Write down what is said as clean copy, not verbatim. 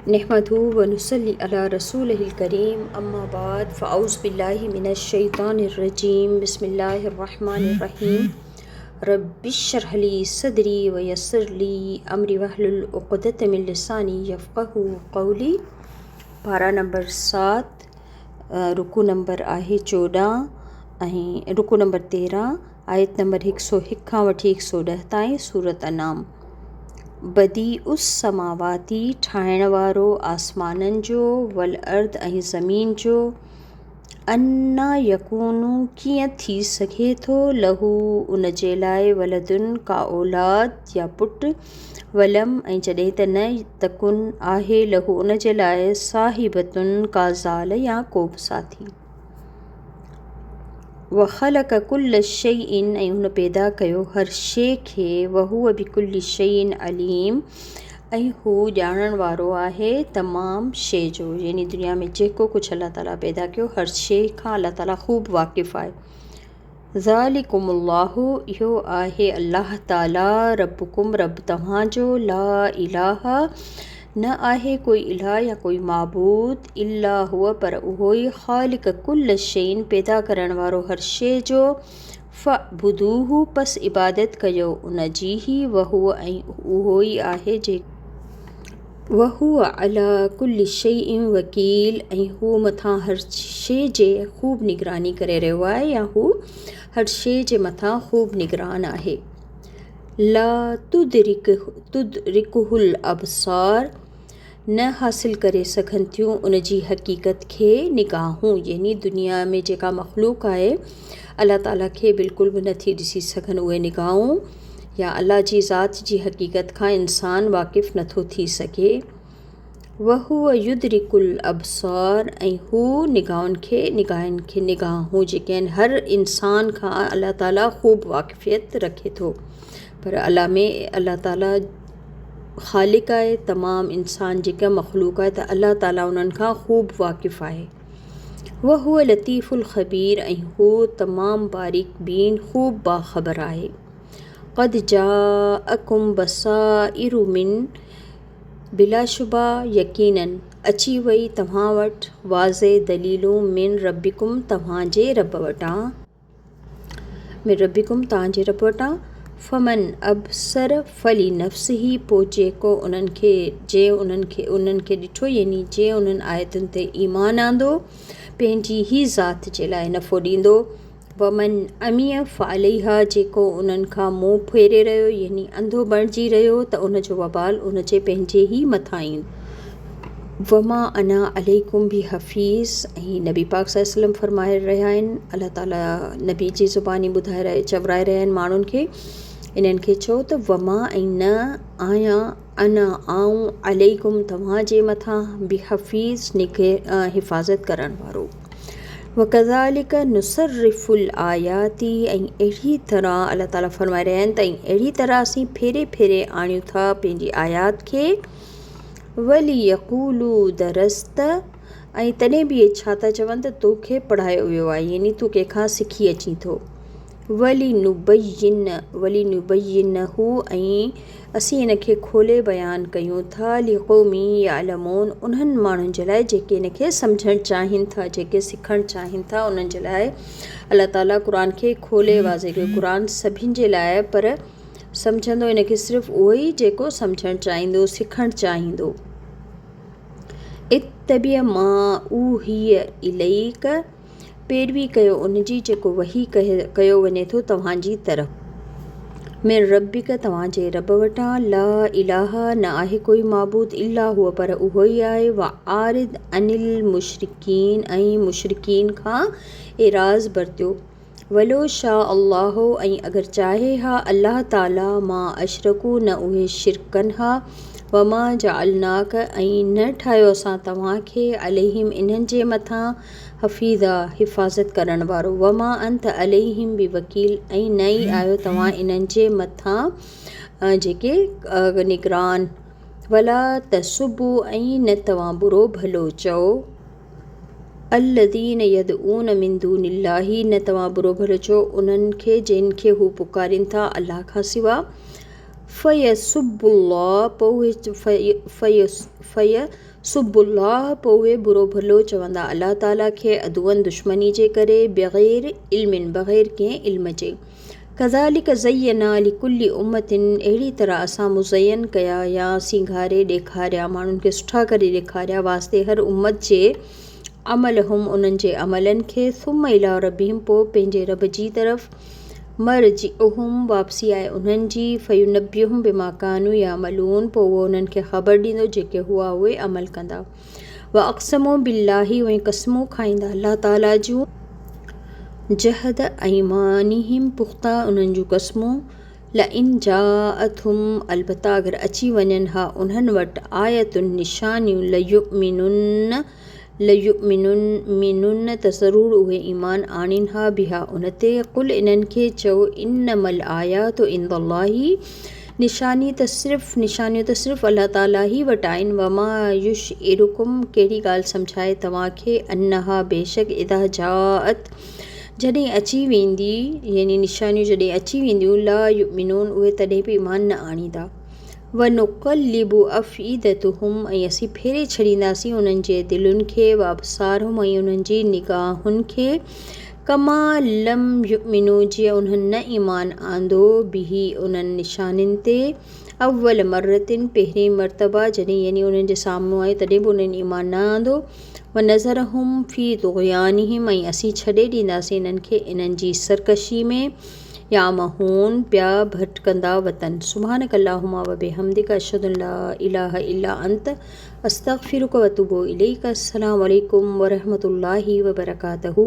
نحمده ونصلي علي رسوله الڪريم اما بعد فاعوذ بالله من الشيطان الرجيم بسم الله الرحمن الرحيم رب اشرح لي صدري ويسر لي امري واحلل عقدة من لساني يفقهوا قولي. پارا نمبر 7، رڪوع نمبر آهي 14 ۽ رڪوع نمبر 13، آيت نمبر 101 کان وٺي 110 تائين، سورة انعام. بديع السماوات ٺاهڻ وارو آسمانن جو، والارض ۽ زمين جو، انيٰ يڪون ڪيئن ٿي سگهي ٿو، له ان جي لاء، ولد ڪا اولاد يا پٽ، ولم ۽ جڏهن ته نه تڪن آهي، له ان جي لاء، صاحبة ڪا زال يا ڪوبه ساٿي. وخلق ڪل شيء ۽ هن پيدا ڪيو هر شيء کي وهو بڪل شيء عليم ۽ هو ڄاڻڻ وارو آهي تمام شيء جو، يعني دنيا ۾ جيڪو ڪجهه الله تعاليٰ پيدا ڪيو هر شيء کان الله تعاليٰ خوب واقف آهي. ذالڪم الله اهو آهي الله تعاليٰ، ربڪم رب توهان جو، لا اله نه آهي ڪوئي اله يا ڪوئي معبود، الا هو پر اهو ئي، خالق ڪل شيء پيدا ڪرڻ وارو هر شيء جو، فاعبدوه پس عبادت ڪيو ان جي ئي، وهو ۽ اهو ئي آهي جيڪو. وهو علي ڪل شيء وڪيل ۽ هو مٿان هر شيء جي خوب نگراني ڪري رهيو آهي يا هو هر شيء جي مٿان خوب نگران آهي. لا تدرڪه الابصار نه حاصل ڪري سگهن ٿيون ان جي حقيقت کي نگاهون، يعني دنيا ۾ جيڪا مخلوق آهي الله تعالي کي بلڪل به نٿي ڏسي سگهن اهي نگاهون. يا الله جي ذات جي حقيقت کان انسان واقف نٿو ٿي سگهي. وهو يدرڪ الابصار ۽ هو نگاهن کي نگاهن کي نگاهون جيڪي آهن هر انسان کان الله تعالي خوب واقفيت رکي ٿو پر الله ۾ الله تعالي خالق آهي تمام انسان جيڪا مخلوق آهي ته الله تعالي انهن کان خوب واقف آهي. وهو لطيف الخبير ۽ هو تمام باريڪ بين خوب باخبر آهي. قد جاءڪم بصائر من بلاشبه يقيناً اچي وئي توهان وٽ واضح دليلون من ربڪم توهان جي رب وٽان. من ربڪم توهان جي رب وٽان. فمن ابصر فلنفسه پوء جيڪو انهن کي جنهن انهن کي انهن کي ڏٺو يعني جنهن انهن آيتن تي ايمان آندو پنهنجي ئي ذات جي لاء نفعو ڏيندو. ومن عمي فعليها جيڪو انهن کان منهن ڦيري رهيو يعني انڌو بڻجي رهيو ته ان جو وبال ان جي پنهنجي ئي مٿان ايندو. وما انا عليڪم بحفيظ ۽ نبي پاڪ صلي الله عليه وسلم فرمائي رهيا آهن الله تعالي نبي جي زباني ٻڌائي رهيا چورائي رهيا آهن ماڻهن کي انهن کي چئو ته وما ۽ نه آهيان انا آئون عليڪم توهان جي مٿان بحفيظ حفاظت ڪرڻ وارو. وڪذالڪ نصرف الآيات ۽ اهڙي طرح الله تعالي فرمائي رهيا آهن ته ۽ اهڙي طرح اسين ڦيري ڦيري آڻيون ٿا پنهنجي آيات کي وليقولوا درست ۽ تڏهن به اهي ڇا ٿا چون ته توکي پڙهايو ويو آهي يعني تون ڪنهن کان سکي اچين ٿو. ولنبينه ۽ اسين ان کي کولي بيان ڪيون ٿا لقوم يعلمون انهن ماڻهن جي لاء جيڪي ان کي سمجهڻ چاهين ٿا جيڪي سکڻ چاهين ٿا انهن جي لاء الله تعالي قرآن کي کولي واضح ڪيو قرآن سڀني جي لاء پر سمجهندو ان کي صرف اهو ئي جيڪو سمجهڻ چاهيندو سکڻ چاهيندو. اتبع ما اوحي اليڪ پيروي ڪيو ان جي جيڪو وحي ڪيو وڃي ٿو توهان جي طرف. من ربک توهان جي رب وٽان، لا اله نه آهي ڪوئي معبود الا هو پر اهو ئي آهي، واعرض عن المشرڪين ۽ مشرڪين کان اعراض برتيو. ولو شاء الله ۽ اگر چاهي ها الله تعالي ما اشرڪو نه اهي شرڪ ڪن ها وما جعلناڪ ۽ نه ٺاهيو اسان توهان کي عليهم انهن جي مٿان حفيظا حفاظت ڪرڻ وارو وما انت عليهم بوڪيل ۽ نه ئي آهيو توهان انهن جي مٿان جيڪي نگران ولا تسبوا ۽ نه توهان برو ڀلو چئو. الذين يدعون من دون الله نه توهان برو ڀلو چئو انهن کي جن کي هو پڪارين ٿا الله کان سوا فيسبوا الله پوء اهي سبوا الله پوء اهي برو ڀلو چوندا الله تعالي کي عدوا دشمني جي ڪري بغير علم بغير ڪنهن علم جي. ڪذالڪ زينا لڪل امة اهڙي طرح اسان مزين ڪيا يا سينگاري ڏيکاريا ماڻهن کي سٺا ڪري ڏيکاريا واسطي هر امت جي عملهم انهن جي عملن کي ثم الي ربهم پوء پنهنجي رب جي طرف مرجعهم واپسي آهي انهن جي فينبئهم بما ڪانوا يعملون پوء اهو انهن کي خبر ڏيندو جيڪي هئا اهي عمل ڪندا. واقسموا بالله ۽ قسمون کائيندا الله تعالي جون جهد ايمانهم پخته انهن جون قسمون لئن جاءتهم البته اگر اچي وڃن ها انهن وٽ آية نشانيون ليؤمنن ليؤمنن ته ضرور اهي ايمان آڻين ها بها ان تي قل انهن کي چئو انما الآيات عند الله نشاني ته صرف نشانيون ته صرف الله تعالي ئي وٽ آهن وما يشعرڪم ڪهڙي ڳالهه سمجهائي توهان کي انها بيشڪ اذا جاءت جڏهن اچي ويندي، يعني نشانيون جڏهن اچي وينديون، لا يؤمنون اهي تڏهن به ايمان نه آڻيندا. ونقلب افئدتهم ۽ اسين ڦيري ڇڏينداسين انهن جي دلين کي، وابصارهم ۽ انهن جي نگاهن کي، ڪما لم يؤمنوا جيئن انهن نه ايمان آندو، به انهن نشانين تي، اول مرة پهرين مرتبه جڏهن يعني انهن جي سامهون آيو تڏهن به انهن ايمان نه آندو. ونذرهم في طغيانهم ۽ اسين ڇڏي ڏينداسين انهن کي انهن جي سرڪشي ۾، يعمهون، پيا ڀٽڪندا وتن. سبحانک اللهم وبحمدک اشهد ان لا اله الا انت استغفرک واتوب اليک السلام عليڪم ورحمة الله وبرڪاته.